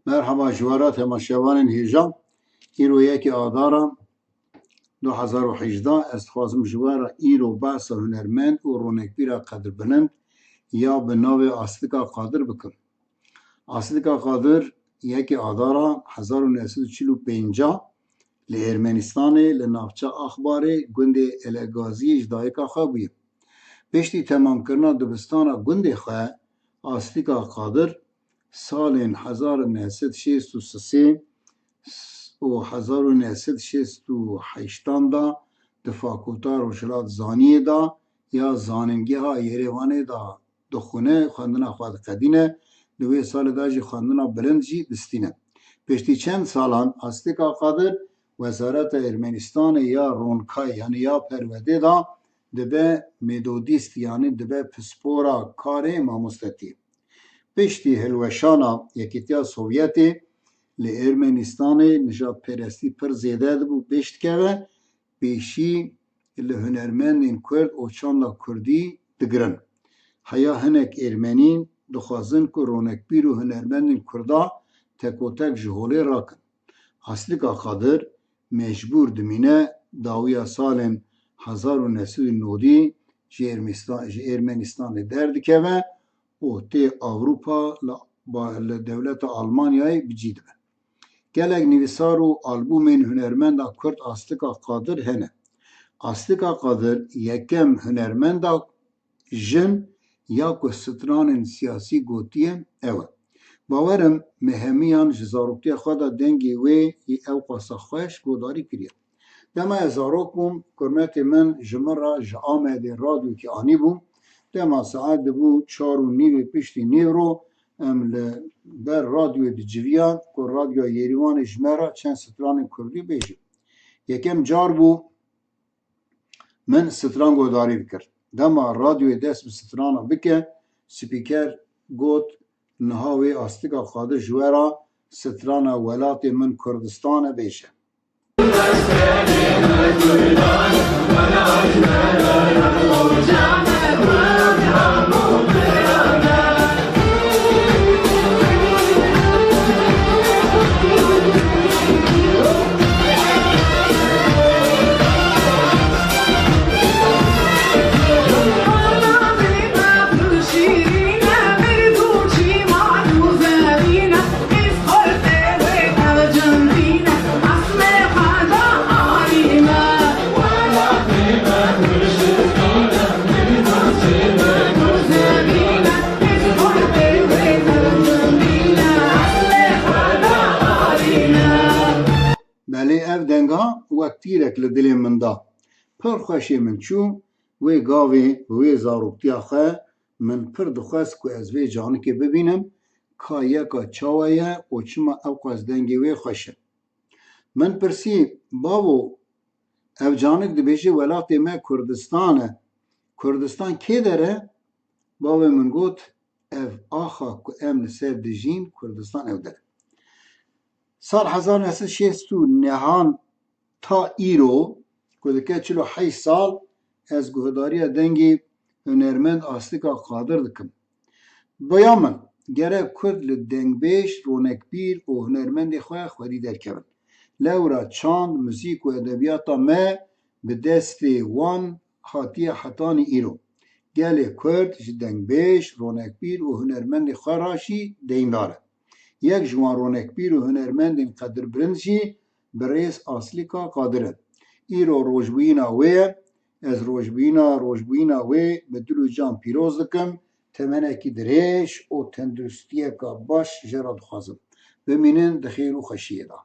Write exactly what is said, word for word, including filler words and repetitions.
Merhaba ji we re temaşevanên hêja. Îro yekê Adara du hezar û hejdeh, ez dixwazim ji we re îro behsa hunermend û ronekbîra qedirbilind ya bi navê Aslika Qadir bikim. Aslika Qadir yekê Adara hezar û neh sed û çil û pênc li Ermenistanê li navça Axbarê gundê Elegaziyê ji dayika xwe bûye. Piştî temamkirina dibistana gundê xwe, Aslika Qadir salên hezar û neh sed şêst û sê û hezar û neh sed şêst û heştan de di Fakulta Rojhilat Zaniyê de ya Zanîngeha Yerêvanê de dixwîne, xwendina xwe diqedîne, di wê salê de jî xwendina bilind jî distîne. Piştî çend salan Aslika Qadir Wezareta Ermenistanê ya Ronkayê, yanî ya Perwedê de dibe metodîst, yanî dibe pispora karê mamostetiyê. Piştî hilweşana Yekîtiya Sovyetê li Ermenistanê nijadperestî pir zêde dibû pêş dikeve, pêşî li hunermendên Kurd û çanda Kurdî digirin. Heya hinek Ermenî dixwazin ku ronekbîr û hunermendên Kurda tekotek ji holê rakin. Aslika Qadir mecbûr dimîne, dawiya salên hezar û neh sed û nodî ji Ermîsta-, ji Ermenistanê derdikeve û tê Ewropa li ba-, li dewleta Almanyayê bi cî dibe. Gelek nivîsar û albûmên hunermenda Kurd Aslika Qadir hene. Aslika Qadir yekem hunermenda jin ya ku stranên siyasî gotiye ew e. Bawer im me hemiyan ji zaroktiya xwe de dengê wê yê ewqasa xweş guhdarî kiriye. Dema ez zarok bûm, kurmetê min ji min re ji Amedê radyokê anîbû. Dema saet dibû çar û nîvê piştî nîvro, em li ber radyoyê diciviyan ku Radyoya Yerîvanê ji me re çend stranên kurdî bêje. Yekem car bû min stran guhdarî dikir. Dema radyoyê dest bi strana bike, spîker got, niha wê Aslika Qadir ji we re strana Welatê Min Kurdistan e bêje. Belê ev denga wek tîrek li dilê min da. Pir xweşê min çû, wê gavê, wê zaroktiya xwe min pir dixwest ku ez vê canikê bibînim, ka yeka çawa ye û çima ewqas dengê wê xweş e. Min pirsî, bavo, ev canik dibêje welatê me Kurdistan e. Kurdistan kê der e? Bavê min got, ev axa ku em li ser dijîn, Kurdistan ew der e. Sal hezar neh sed şêst û nehan ta îro, ku dike çil û heşt sal, ez guhdariya dengê hunermend Aslika Qadir dikim. Boya min, gerek Kurd li dengbêj, ronekbîr û hunermendê xwe xwedî derkevin. Lewra çand, muzîk û edebiyata me bi destê wan hatiye hetanî îro. Gelê Kurd ji dengbêj, ronekbîr û hunermendê xwe re jî deyndar e. Yek ji wan ronekbîr û hunermendên qedirbilind jî birêz Aslîka Qadir e. Îro rojbûyîna wê ye. Ez rojbûyîna, rojbûyîna wê bi dil û can pîroz dikim. Temenekî dirêj û tenduristiyeka baş jê re dixwazim. Bimînin di xêr û xweşiyê de.